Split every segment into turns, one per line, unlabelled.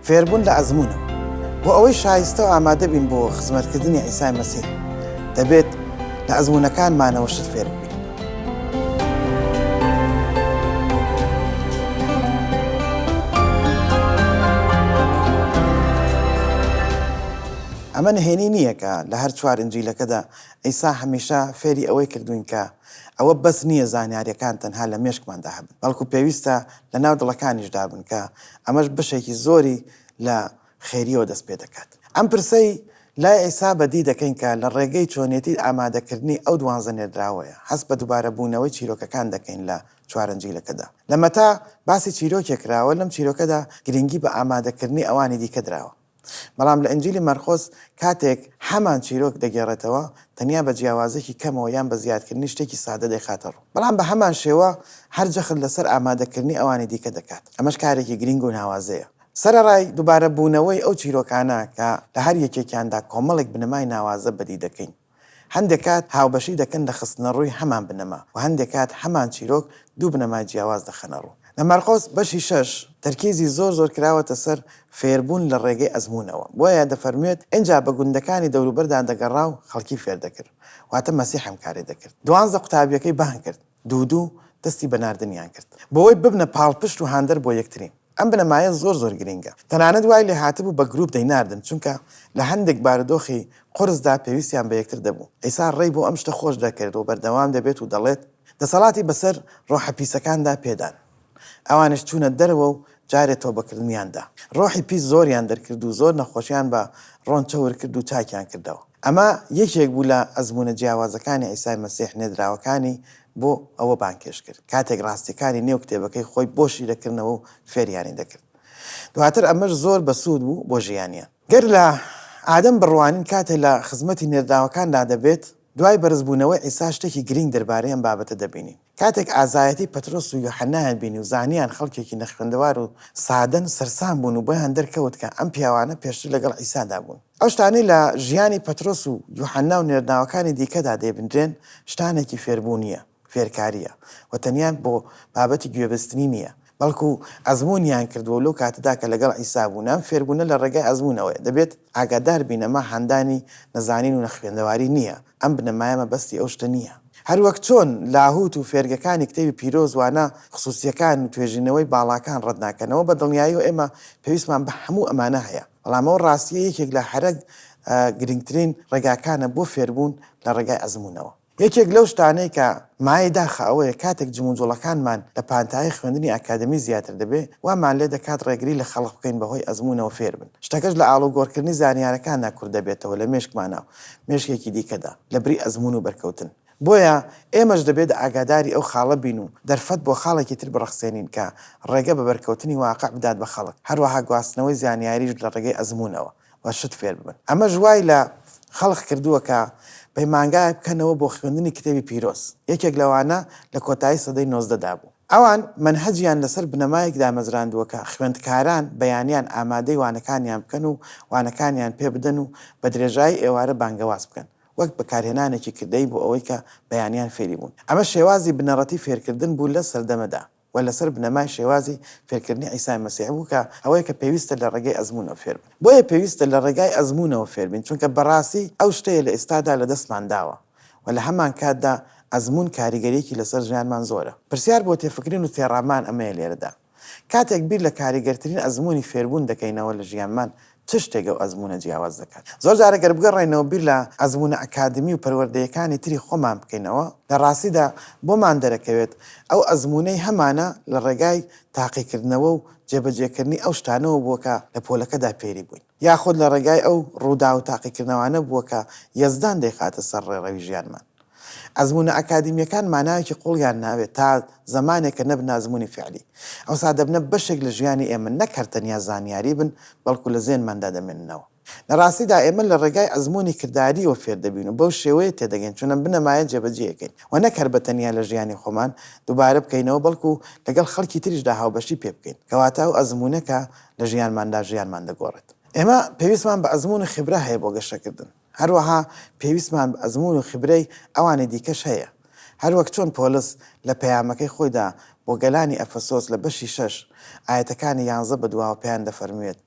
فێربوون لە ئەزموونەوە. بۆ ئەوەی شایستە و ئامادە بین بۆ خزمەتکردنی عیسای مەسیح، دەبێت لە ئەزموونەکانمانەوە شت فێر ببین. ئەمە نهێنی نییە کە لە هەر چوار ئینجیلەکەدا عیسا هەمیشە فێری ئەوەی کردووین کە ئەوە بەس نییە زانیارییەکان تەنها لە مێشکماندا هەبن، بەڵکو پێویستە لە ناو دڵەکانیشدا بن کە ئەمەش بەشێکی زۆری لە خێرییەوە دەست پێدەکات. ئەم پرسەی لای عیسا بەدی دەکەین کە لە ڕێگەی چۆنیەتی ئامادەکردنی ئەو دوانزە نێردراوەیە، هەست بە دووبارەبوونەوەی چیرۆکەکان دەکەین لە چوارەنجیلەکەدا. لە مەتا باسی چیرۆکێک کراوە، لەم چیرۆکەدا گرنگی بە ئامادەکردنی ئەوانی دیکە دراوە. بەڵام لە ئینجیلی مەرقۆس کاتێک هەمان چیرۆک دەگێڕێتەوە، تەنیا بە جیاوازییەکی کەمەوە یان بە زیادکردنی شتێکی سادە دەیخاتە ڕوو. بەڵام بە هەمان شێوە هەر جەخت لەسەر ئامادەکردنی ئەوانی دیکە دەکات. ئەمەش کارێکی گرینگ و ناوازەیە. سەرەڕای دووبارەبوونەوەی ئەو چیرۆکانە کە لە هەر یەکێکیاندا کۆمەڵێک بنەمای ناوازە بەدی دەکەین. هەندێک کات هاوبەشی دەکەن لە خستنەڕووی هەمان بنەما و هەندێک کات هەمان چیرۆک دوو بنەمای جیاواز دەخەنە ڕوو. لە مەرقۆس بەشی شەش تەرکیزی زۆر زۆر کراوەتە سەر فێربوون لە ڕێگەی ئەزموونەوە. بۆیە دەفەرموێت ئینجا بە گوندەکانی دەوروبەردا دەگەڕا و خەڵکی فێر دەکرد. واتە مەسیح ئەم کارەی دەکرد. دوانزە قوتابییەکەی بانگ کرد. دوو دوو دەستی بە ناردنیان کرد. بۆوەی ببنە پاڵپشت و هاندەر بۆ یەکتری. ئەم بنەمایە زۆر زۆر گرینگە. تەنانەت وای لێهاتبوو بە گروپ دەیناردن، چونکە لە هەندێک بارودۆخی قورسدا پێویستیان بە یەکتر دەبوو. عیسا ڕێی بۆ ئەم شتە خۆش دەکرد و بەردەوام دەبێت و دەڵێت. دەسەڵاتی بەسەر ڕۆحە پیسەکاندا پێدان. ئەوانیش چوونە دەرەوە و جارێ تۆبەکردنیان دا. ڕۆحی پیس زۆریان دەرکرد و زۆر نەخۆشیان بە ڕۆن چەور کرد و چاکیان کردەوە. ئەمە یەکێک بوو لە ئەزموونە جیاوازەکانی عیسای مەسیح نێردراوەکانی بۆ ئەوە بانگهێشت کرد کاتێک ڕاستیەکانی نێو کتێبەکەی خۆی بۆ شی دەکردنەوە و فێریانی دەکرد. دواتر ئەمەش زۆر بەسوود بوو بۆ ژیانیان. گەر لە ئادەم بڕوانین کاتێ لە خزمەتی نێردراوەکاندا دەبێت، دوای بەرزبوونەوەی عیسا شتێکی گرینگ دەربارەی ئەم بابەتە دەبینین. کاتێک ئازایەتی پەترۆس و یۆحەنایان بینی و زانیان خەڵکێکی نەخوێندەوار و سادەن، سەرسام بوون و بۆیان دەرکەوت کە ئەم پیاوانە پێشتر لەگەڵ عیسادا بوون. ئەو شتانەی لە ژیانی پەترۆس و یوحەننا و نێردناوەکانی دیکەدا دەیبنرێن شتانێکی فێربوونییە، فێرکارییە و تەنیا بۆ بابەتی گوێبیستنی نییە، بەڵکو ئەزموونیان کردووە و لەو کاتەدا کە لەگەڵ عیسا بوون، ئەم فێربوونە لە ڕێگای ئەزموونەوەیە. دەبێت ئاگادار بین ئەمە هاندانی نەزانین و نەخوێندەواری نییە، ئەم بنەمایە مەبەستی ئەو شتە نییە. هەروەک چۆن لاهوت و فێرگەکانی کتێبی پیرۆز وانە خسوسییەکان و توێژینەوەی باڵاکان ڕەت ناکەنەوە، بە دڵنیاییەوە ئێمە پێویستمان بە هەموو ئەمانە هەیە. بەڵام ئەو ڕاستییە یەکێک لە هەرە گرنگترین ڕێگاکانە بۆ فێربوون لە ڕێگای ئەزموونەوە. یەکێک لەو شتانەی کە مایەی داخە ئەوەیە کاتێک جموجوڵەکانمان لە پانتایی خوێندنی ئەکادەمی زیاتر دەبێ وامان لێ دەکات ڕێگری لە خەڵک بکەین بەهۆی ئەزموونەوە فێر بن. شتەکەش لە ئاڵوگۆڕکردنی زانیارەکاندا کورت دەبێتەوە لە مێشکمانا و مێشکێکی دیکەدا لەبری ئەزموون و بەرکەوتن. بۆیە ئێمەش دەبێت ئاگاداری ئەو خاڵە بین و دەرفەت بۆ خاڵێکی تر بڕەخسێنین کە ڕێگە بە بەرکەوتنی واقع بدات بە خەڵک، هەروەها گواستنەوەی زانیاریش لە ڕێگەی ئەزموونەوە و شت فێر ببن. ئەمەش وای لە خەڵک کردووە کە پەیمانگایەک بکەنەوە بۆ خوێندنی کتێبی پیرۆز، یەکێک لەوانە لە کۆتایی سەدەی 19 دا بوو. ئەوان مەنهەجیان لەسەر بنەمایەک دامەزراندووە کە خوێندکاران بەیانیان ئامادەی وانەکانیان بکەن و وانەکانیان پێ بدەن و بە درێژایی ئێوارە بانگەواز بکەن. وەک بەکارهێنانێکی کردەیی بۆ ئەوەی کە بەیانیان فێری بوون. ئەمە شێوازی بنەڕەتی فێرکردن بوو لە سەردەمەدا و لەسەر بنەمای شێوازی فێرکردنی عیسای مەسیح بوو کە ئەوەیە کە پێویستە لە ڕێگەی ئەزموونەوە فێر بن. بۆیە پێویستە لە ڕێگای ئەزموونەوە فێر بین چونکە بەڕاستی ئەو شتەیە لە ئێستادا لە دەستمان داوە و لە هەمانکاتدا ئەزموون کاریگەریی لەسەر ژیانمان زۆرە. پرسیار بۆ تێفکرین و تێڕامان ئەمەیە لێرەدا. کاتێک بیر لە کاریگەرترین ئەزموونی فێربوون دەکەینەوە لە ژیانمان، چ شتێک ئەو ئەزموونە جیاواز دەکات؟ زۆرجار گەر بگەڕێینەوە بیر لە ئەزموونە ئەکادیمی و پەروەردەیەکانی تری خۆمان بکەینەوە، لە ڕاستیدا بۆمان دەرەکەوێت ئەو ئەزموونەی هەمانە لە ڕێگای تاقیکردنەوە و جێبەجێکردنی ئەو شتانەوە بووە کە لە پۆلەکەدا فێری بووین، یاخود لە ڕێگای ئەو ڕووداو و تاقیکردنەوانە بووە کە یەزدان دەیخاتە سەر ڕێڕەوی ژیانمان. ئەزموونە ئەکادیمییەکان مانایەکی قووڵیان نابێت تا زەمانێک کە نەبنە ئەزموونی فیعلی. ئەوسا دەبنە بەشێک لە ژیانی ئێمە، نەک هەر تەنیا زانیاری بن، بەڵکو لە زێنماندا دەمێننەوە. لە ڕاستیدا ئێمە لە ڕێگای ئەزموونی کردارییەوە فێر دەبین و بەو شێوەیە تێدەگەین چون ئەم بنەمایە جێبەجێیەکەین و نەک هەر بە تەنیا لە ژیانی خۆمان دووبارە بکەینەوە، بەڵکو لەگەڵ خەڵکی تریشدا هاوبەشی پێ بکەین. کەواتە ئەو ئەزموونە کە لە ژیانماندا ژیانمان دەگۆڕێت. ئێمە پێویستمان بە ئەزموون و خیبرە هەیە بۆ گەشەکردن. هەروەها پێویستمان بە ئەزموون و خیبرەی ئەوانی دیکەش هەیە. هەروەک چۆن پۆلس لە پەیامەکەی خۆیدا بۆ گەلانی ئەفەسۆس لە بەشی شەش، ئایەتەکانی یانزە بەدواوە پێیان دەفەرموێت.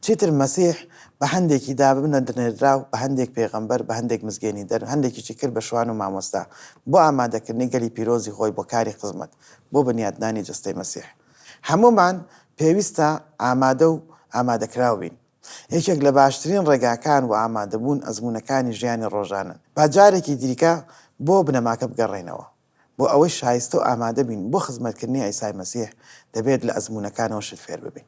چیتر مەسیح بە هەندێکی دا ببنە نێردراو، بە هەندێک پێغەمبەر، بە هەندێک مزگێنیدەر، هەندێکیشی کرد بە شوان و مامۆستا، بۆ ئامادەکردنی گەلی پیرۆزی خۆی بۆ کاری خزمەت، بۆ بنیادنانی جەستەی مەسیح. هەموومان پێویستە ئامادە و ئامادەکراو بین. یەکێک لە باشترین ڕێگاکان بۆ ئامادەبوون ئەزموونەکانی ژیانی ڕۆژانەن. با جارێکی دیکە بۆ بنەماکە بگەڕێینەوە. بۆ ئەوەی شایستە و ئامادە بین بۆ خزمەتکردنی عیسای مەسیح، دەبێت لە ئەزموونەکانەوە شت فێر ببین.